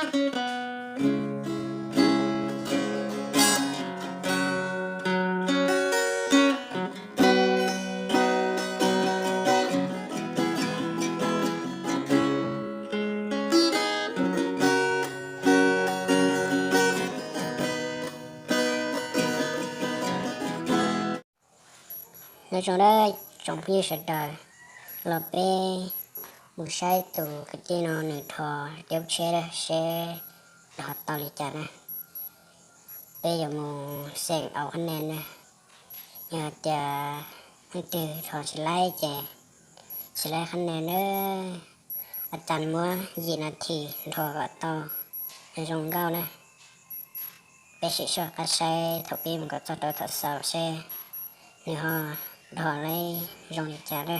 Nyob zoo nawb tsoom phooj ywg sawv daws, los peb mus saib tus kwv tij no nws dhos cov tsheb seb dhos tau li cas na. Peb yuav mus xeem au khab ne na. Yog tias leej twg dhos tsis laib ces tsis laib khab ne na. A cas muab yim nas this dhos kom tau zoo nkauj na. Peb sim soj qab saib thaum pib mus kom txog rau thaum xaus seb nws ho dhos laib zoo li cas na.